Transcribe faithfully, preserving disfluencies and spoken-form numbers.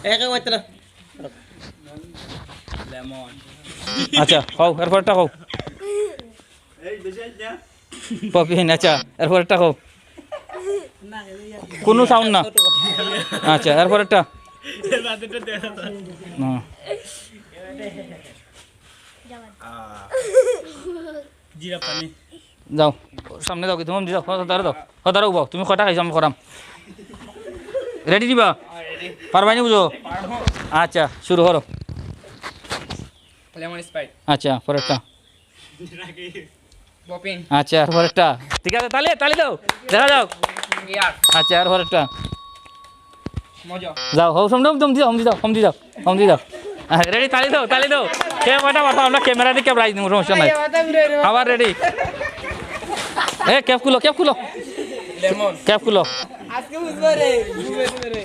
একে কইতে না। আচ্ছা, কও, এরপরেরটা কও। পপিন, আচ্ছা, এরপরেরটা কও। কোনো সাউন্ড না। আচ্ছা, এরপরেরটা। না। জিরা পানি। যাও, সামনে যাও, কি তুমি দি যাও, হদারো দাও, হদারো উবাও, তুমি কয়টা খাইছো আমি করাম। রেডি দিবা? পারবাই নি বুঝো? আচ্ছা, শুরু করো। Lemon Sprite. আচ্ছা, পরেরটা। পপিন। আচ্ছা, আর পরেরটা। ঠিক আছে, তালি, তালি দাও। দেখা যাও। বিয়ার। আচ্ছা, আর পরেরটা। মজা। যাও, হো, হম, হম, হম দি যাও, হম দি যাও, হম দি যাও, হম দি যাও। রেডি, তালি দাও, তালি দাও। কে কয়টা পারবা, আমরা ক্যামেরা দেখে প্রাইজ নিব, সমস্যা নাই। আবার রেডি। এ, ক্যাপ খুলো, ক্যাপ খুলো। লেমন। ক্যাপ খুলো। আজকে বুঝবো রে, বুঝবো রে।